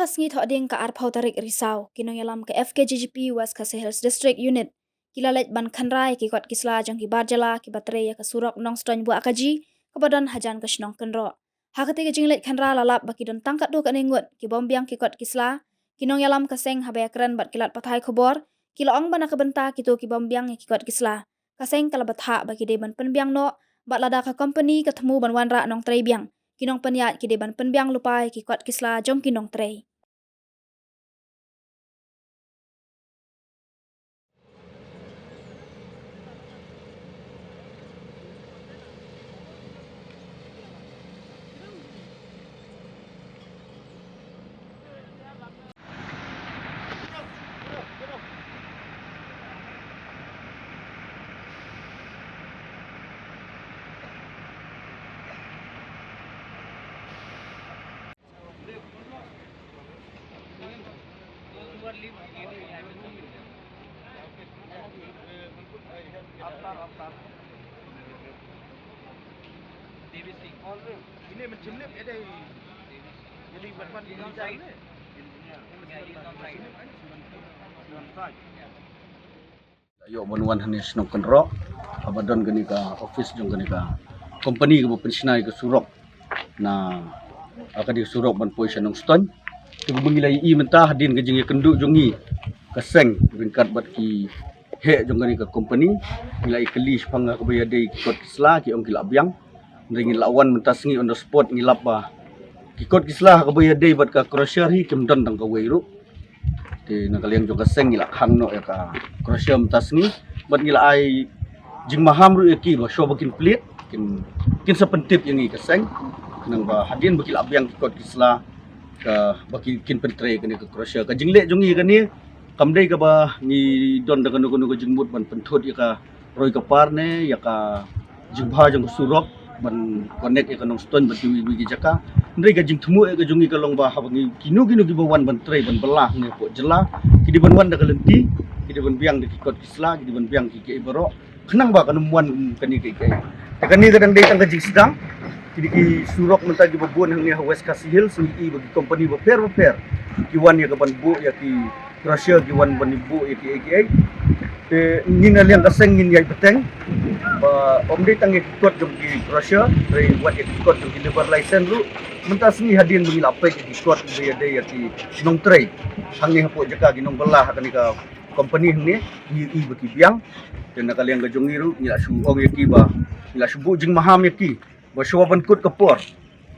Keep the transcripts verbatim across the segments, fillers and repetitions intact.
Ka sngi Thohdieng ka arphew tarik Risaw, ki nongïalam ka F K J G P West Khasi Hills District Unit ki la leit ban khynra ïa ki kot ki sla jong ki bar jylla kiba trei ïa ka surok Nongstoiñ Buakaji kaba don hajan ka shnong Kynroh. Ha katei ka jingleit khynra la lap ba ki don tang katto katne ngut ki bym biang ki kot ki sla. Ki nongïalam ka seng haba ïakren bad ki lad pathai khubor ki la ong ba na ka bynta kito ki bym biang ïa ki kot ki sla, ka seng ka la bthah ba ki dei ban pynbiang noh, bad lada ka kompani ka thmu ban wanrah nongtrei biang, ki nongpynïaid ki dei ban pynbiang lypa ïa ki kot ki sla jong ki nongtrei. Ïoh ban wan hangne shnong Kynroh, haba don kane ka office jong kane ka company kaba pynshna ïa ka surok, na, ah, kane ka surok ban poi sha Nongstoiñ. Te kumba ngi la ïohi mynta hadien ka jingïakynduh jong ngi ka seng ryngkat bad ki heh jong kane ka company, ngi la ïakylli shaphang kaba ïadei ki kot ki sla, ki ong ki la biang. Hynrei ngi la wan mynta sngi on the spot ngi lap ba ki kot ki sla kaba ïadei bad ka crusher hi kim don tang kawei ruh. Te na ka liang jong ka seng ngi la khang noh ïa ka crusher mynta sngi bad ngi la ai jingmaham ruh ïa ki ba shuwa ba kin plie kin, kin sa pyntip ïa ngi ka seng, khnang ba hadien ba ki la biang ki kot ki sla, ka, ba ki, kin pyntrei kane ka crusher. Ka jingleh jong ngi kane kam dei kaba ngi don da kano kano ka jingmut ban pynthut ïa ka roi ka par ne ïa ka jingbha jong ka surok ban connect ïa ka Nongstoiñ bad kiwei kiwei ki jaka. Hynrei ka jingthmu ïa ka jong ngi ka long ba haba ngi kino kino kiba wan ban trei ban bylla hangne hapoh jylla, ki dei ban wan da ka lynti, ki dei ban biang da ki kot ki sla, ki dei ban biang ki kiei baroh, khnang ba kan ym wan kane kiei kiei. Te kane ka dang dei tang ka jingsdang. Ki dei ki surok mynta kiba bun hangne ha West Khasi Hills, ngi i ba ki company bapher bapher ki wan ïa ka ban buh ïa ki crusher, ki wan ban buh ïa kiei kiei. Te ngi na liang ka seng ngin ïai bteng ba ym dei tang ïa ki kot jong ki crusher, hynrei wat ïa ki kot jong ki labour license ruh. Mynta sngi hadien ba ngi la peit ïa ki kot ba ïadei ïa ki nongtrei hangne hapoh jaka, ki nongbylla ha kane ka company hangne, ngi i ba ki biang. Te na ka liang ka jong ngi ruh ngi la shu ong ïa ki ba ngi la shu buh jingmaham ïa ki ba shuwa ban kut ka por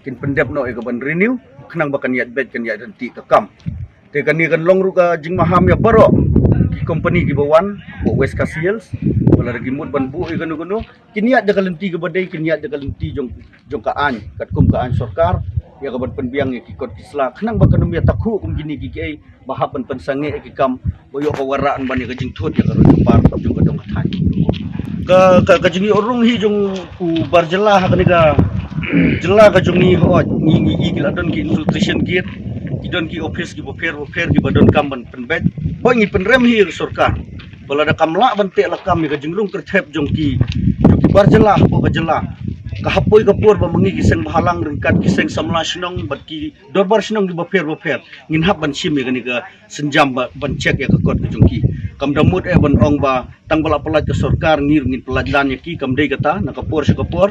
kin pyndep noh ïa ka ban renew, khnang ba kan ïaid beit, kan ïaid ryntih ka kam. Te kane kan long ruh ka jingmaham ïa baroh ki company kiba wan hapoh West Khasi Hills, ba lada ki mut ban buh ïa kano kano, kin ïaid da ka lynti kaba dei, kin ïaid da ka lynti jong, jong ka aiñ, katkum ka aiñ sorkar, ïa ka ban pynbiang ïa ki kot ki sla, khnang ba kan ym ïa takhuh kum kine ki kiei, ba hap ban pynsangeh ïa ki kam, ba ïoh ka warrant ban ïa ka jingthut ïa ka roi ka par jong ka dong ka thaiñ. Ka, ka, ka jingïoh rung hi jong u bar jylla ha kane ka jylla ka jong ngi, hooid, ngi, ngi, ngi, ki la don ki infiltration gate, ki don ki office kiba pher bapher kiba donkam ban pynbeit. Hooid, ngi pynrem hi ïa ka sorkar ba lada kam lah ban teh lakam ïa ka jingrung kyrthep jong ki, jong ki bar jylla hapoh ka jylla, ka hap poi ka por ba ma ngi ki seng bhalang ryngkat ki seng samla shnong bad ki dorbar shnong kiba pher bapher ngin hap ban shim ïa kane ka sienjam ba, ban check ïa ka kot ka jong ki. Kam da mut eh ban ong ba tang ba la pyllait ka sorkar ngi ruh ngin pyllait lan ïa ki, kam dei kata, na ka por sha ka por.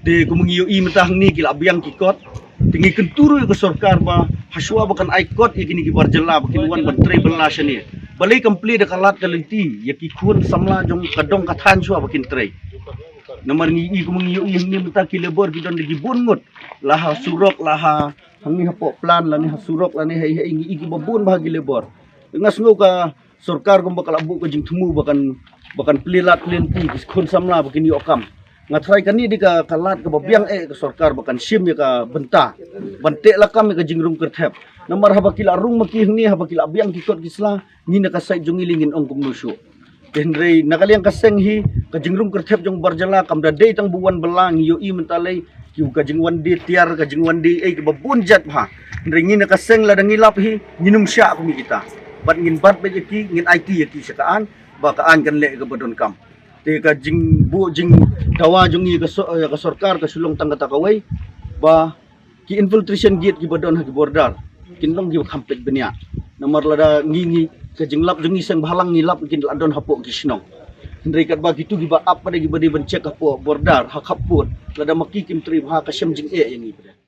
Te kumba ngi ïohi mynta hangne ki la biang ki kot. Te ngi kyntu ruh ïa ka sorkar ba hashuwa ba kan ai kot ïa kine ki bar jylla ba kin wan ban trei bylla shane, balei kam plie da ka lad ka lynti ïa ki khun samla jong ka dong ka thaiñ shuwa ba kin trei. Namar ngi i kumba ngi ïohi hangne mynta ki labour ki don da ki bun ngut, la ha surok, la ha hangne hapoh plant lane ha surok lane ha, ha, ngi i kiba bun bha ki labour. Nga sngew ka sorkar kumba ka la buh ka jingthmu ba kan, ba kan plie lad plie lynti ki khun samla ba kin ïoh kam. Nga tharai kane dei ka, ka lad kaba biang eh ka sorkar ba kan shim ïa ka bynta ban teh lakam ïa ka jingrung kyrthep. Namar haba ki la rung ma ki hangne, haba ki la biang ki kot ki sla, ngi na ka side jong ngi lei ngin ong kumno shuh. Te hynrei na ka liang ka seng hi, ka jingrung kyrthep jong bar jylla kam da dei tang ba wan bylla, ngi ïohi mynta lei ki, ka jingwan die tiar, ka jingwan die ei kiba bun jait bha. Hynrei ngi na ka seng lada ngi lap hi, ngin ym shah kum ïa kita. Bad ngin bat beit ïa ki, ngin aiti ïa ki sha ka aiñ ba ka aiñ kan leh kaba donkam. Te ka jingbuh jingdawa jong ngi ïa ka so-, ïa ka sorkar ka shu long tang kata kawei, ba ki infiltration gate kiba don ha ki border, kin long kiba kham peit bniah. Namar lada ngi ngi ka jinglap jong ngi seng bhalang ngi lap kin la don hapoh ki shnong. Hynrei katba kitu kiba ap pat kiba dei ban check hapoh border ha khappud lada ma ki kim trei bha ka shem jingeh ïa ngi pat.